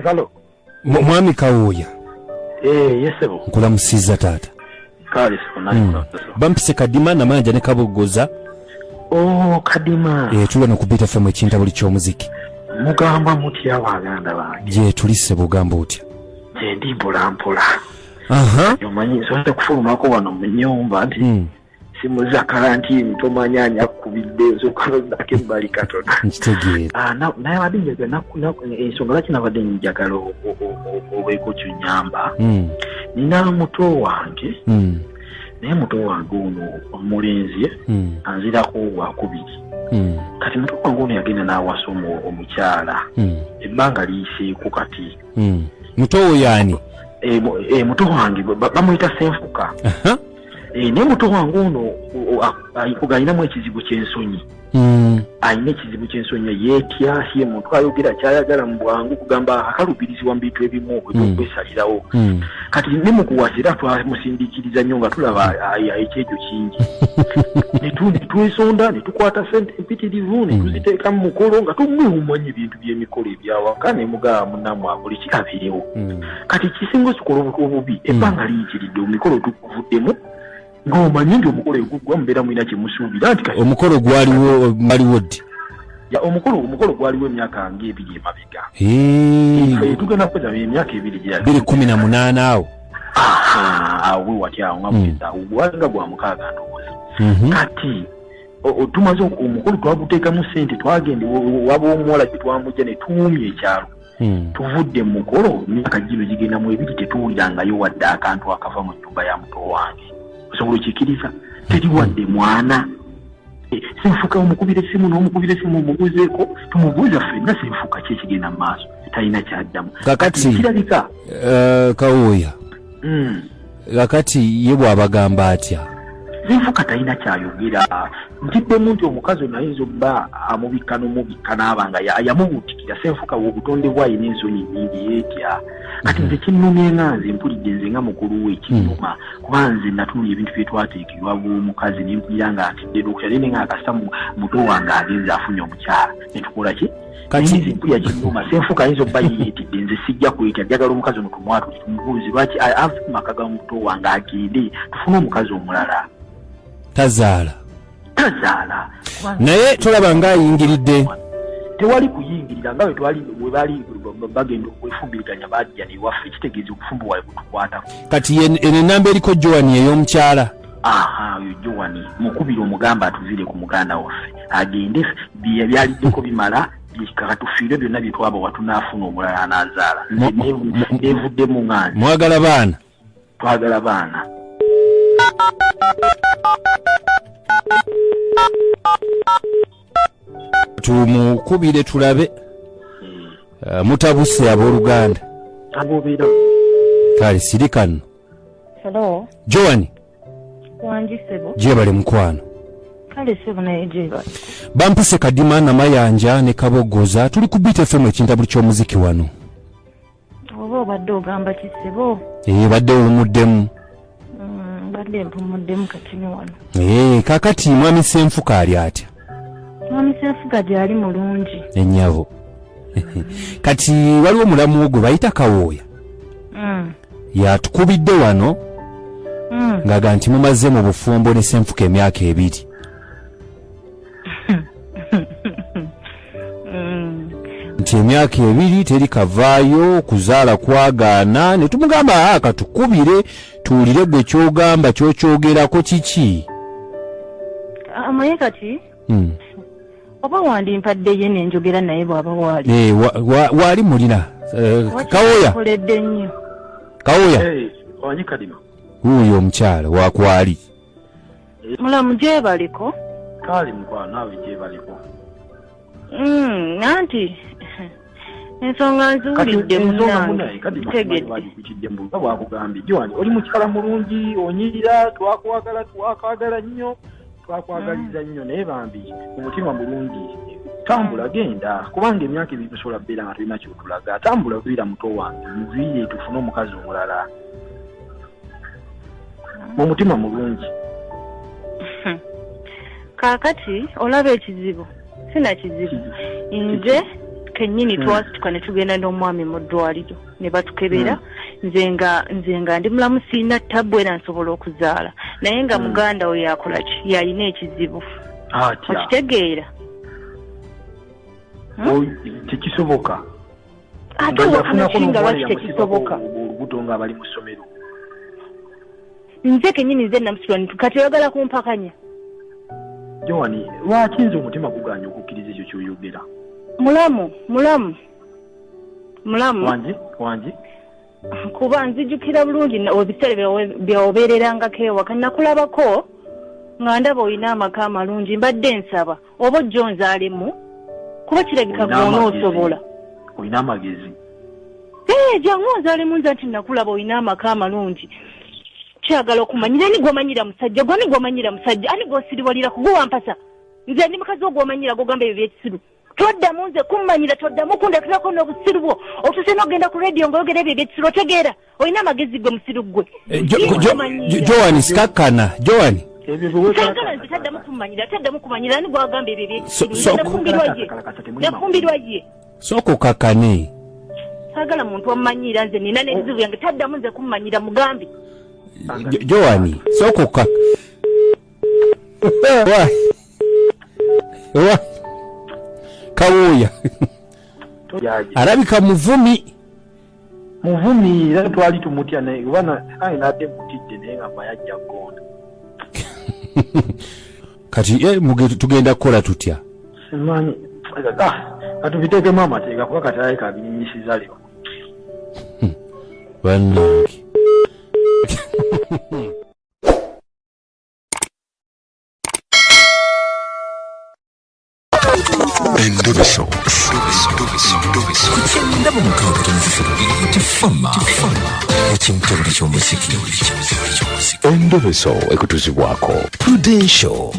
Hello. Mwami Kawooya. Eh, yes sebo. Nkulamusizza taata. Kale sebo naye. Bampise Kadima Namanja ne Kaboggoza. Oh, Kadima. Eh, tuli wano ku Beat FM ekintabuli ky'omuziki. Mugamba mutya baganda bange? Gye tuli ssebo, ogamba otya? Gye ndi mpola mpola. Aha. Omanyi nsobola kufulumako wano mu nnyumba nti simu za kalantiini tomanya ani akubidde, nsooka noddako ebbali katono. Nkitegeera. Ah, naye abadde njagala ensonga lwaki nabadde njagala obeeko kyonyamba. Nina muto wange, naye muto wange ono omulenzi anzirako gwakubiri. Kati muto wange ono yagenda n'awasa omukyala, ebbanga liyiseeko kati. Muto wo yaani? Muto wange bamuyita Senfuka. Naye muto wange ono alinamu ekizibu ky'ensonyi. Alina ekizibu ky'ensonyi, yeetya, ye muntu ayogera kyayagala mu bwangu, kugamba akaluubirizibwa mu bintu ebimu ebyokwesalirawo. Kati ne mu kuwasa era twamusindiikiriza nnyo nga tulaba ekyejo kingi. Ne twesonda ne tukwata ssente empitirivu ne tuziteeka mu mukolo nga tumwewuumanya ebintu by'emikolo ebyawaka, ne mugaba munnammwe akole kikabirewo. Kati kisinga osikola obubi, ebbanga liyitiridde, omukolo tuguvuddemu ng'omanyi nti omukolo eguggwa mubeera mulina kye musuubira nti kati Omukolo gwaliwo gwaliwo ddi? Ya, omukolo gwaliwo emyaka ng'ebiri emabega. Tugenda kuweza emyaka 2 gye 2018 awo. Aha, awo we wati awo nga mwezi awo gwalinga gwa 6 ndowooza. Kati tumaze omukolo twaguteekamu ssente, twagenda waba omuwala gye twamujja ne tuwumya ekyalo. Tuvudde mu mukolo emyaka gino gigenda mu 2 tetuwulirangayo wadde akantu akava mu nnyumba ya muto wange. Osobola okikkiriza? Teri wadde mwana. Senfuka omukubira essimu n'omukubira essimu omubuuzeeko, tumubuuza ffenna Senfuka ki ekigenda mu maaso, talina kyaddamu. Kakati, Kati kirabika. Kawooya. Kakati ye bw'abagamba atya? Senfuka talina kyayogera. Ntiddemu nti omukazi ono ayinza okuba amubikka n'omubikka n'aba nga yamubuutikira. Senfuka obutonde bwe alina ensonyi nnyingi, yeetya. Kati nze kinnumye nga nze mpulidde nze nga mukulu we kinnuma, kuba nze natunuulira ebintu bye twateekerwa bw'omukazi ne mpulira nga ntidde n'okutya, naye nga kasita muto wange agenze afunye omukyala ne tukola ki? Kati Naye nze mpulira kinnuma. Senfuka ayinza okuba yeeyitidde, nze sijja kwetya, njagala omukazi ono tumwatule tumubuuze lwaki ave mu maka ga muto wange agende tufune omukazi omulala. Tazaala. Tazaala. Naye tolaba ng'ayingiridde. Tewali kuyingirira nga bwe baali bagenda okwefumbiriganya bajja newaffe, kitegeeza obufumbo bwabwe butukwatako. Kati eno ennamba eriko Joan ey'omukyala. Aha, oyo Joan mukubira omugamba atuvire ku muganda waffe agende, byaliddeko bimala, katufiire byonna bye twabawa, tunaafuna omulala anaazaala. Nze neevuddemu nga nze. Mwagala baana? Twagala baana. Tumukubire tulabe. Mutabuse abooluganda. Abobeera. Kale sirika nno. Hello. Joan. Wangi ssebo. Gyebale mukwano. Kale ssebo naye gyebale. Bampise Kadima Namayanja ne Kaboggoza, tuli ku Beat FM ekintabuli ky'omuziki wano. Oba obadde ogamba ki ssebo? Badde owummuddemu. Badde mpumuddemu katini wano. Kaakati mwami Senfuka ali atya? Mwami Senfuka gyali mulungi. Ennyabo. Kati waliwo omulamu gwe bayita Kawooya. Yatukubidde wano ng'aga nti mumaze mu bufumbo ne Senfuka emyaka 2. Nti emyaka 2 teri kavaayo, kuzaala kwagaana, ne tumugamba katukubire tuwulire gwe ky'ogamba ky'okyogerako kiki. Amanyi kati? Oba wandimpadde ye ne njogera naye bw'aba waali. Waali mulina. Kawooya. Nkoledde nnyo. Kawooya. Wanyi Kadima. Wuuyo omukyala wakwali. Mulamu gyebaliko. Kaali mukwano naawe gyebaliko. Anti ensonga nziwulidde munnange, ntegedde. Mbuga bwakugambye Joan, oli mukyala mulungi, onyirira, twakwagala, twakwagala nnyo, twakwagaliza nnyo, naye bambi omutima mulungi. Tambula genda, kubanga emyaka ebiri tosobola kubeera nga tolina ky'otulaga. Tambula viira muto wange, muviire tufune omukazi omulala. Mu mutima mulungi. Kaakati olaba ekizibu, sina kizibu. Nze Kennyini twasituka ne tugenda n'omwami mu ddwaliro ne batukebera. Nze nga ndi mulamu, siina tabbu, era nsobola okuzaala, naye nga muganda we yakola ki? Yalina ekizibu. Atya? Okitegeera? Tekisoboka. Ate Nga wakana yafunako ki nga n'omuwala lwaki yamusibako tekisoboka? olubuto nga bali mu ssomero. Nze kennyini, nze namusitula. Kati oyagala kumpakanya? Joani, lwaki nze omutima guganye okukkiriza ekyo kyoyogera? Mulamu, mulamu, mulamu. Wangi, wangi. Kuba nzijukira bulungi ebiseera byeobeererangako ewaka, nakulabako nga ndaba olina amaka amalungi. Mbadde nsaba oba ojja onzaalemu, kuba kirabika Olina gwona amagezi. osobola. Olina amagezi. Ee, jangu onzaalemu nze, nti nakulaba olina amaka amalungi. Kyagala okumanyira ani gwomanyira musajja gwe, ani gwomanyira musajja, ani gwosiriwalirako? Gwe wampasa nze, ndi mukazi wo, gwomanyira gogamba ebyo byekisiru. Toddamu nze kummanyira, toddamu kundekirako n'obusiru bwo. Otuuse n'ogenda ku rediyo ng'oyogera ebyo ebyekisiru. Otegeera olina amagezi gwe musiru gwe? Eh, Joani, sikakkana Joani. Ebyo Saagala nze, taddamu kummanyira, taddamu kumanyira. Ani gwagamba ebyo ebyekisiru? So- Nze nafumbirwa ye, nafumbirwa ye. Sooka okakkane. Saagala muntu ammanyira nze, nina n'ebizibu byange. Taddamu nze kummanyira, mugambi. Joani, sooka okka wa kawuuya. Alabika muvumi. Muvumi, era twali tumutya, naye oba aye nadde mutidde, naye nga mbaye ajja kugonda. Kati tugenda kukola tutya? Simanyi. Ah, katubiteekemu amateeka, kuba kati alabika abinyisiza leero. Bannange. Endobeso ku 96.3 Tifama, ekimtebule ky'omuziki. Endobeso ekutuzibwako Prudential.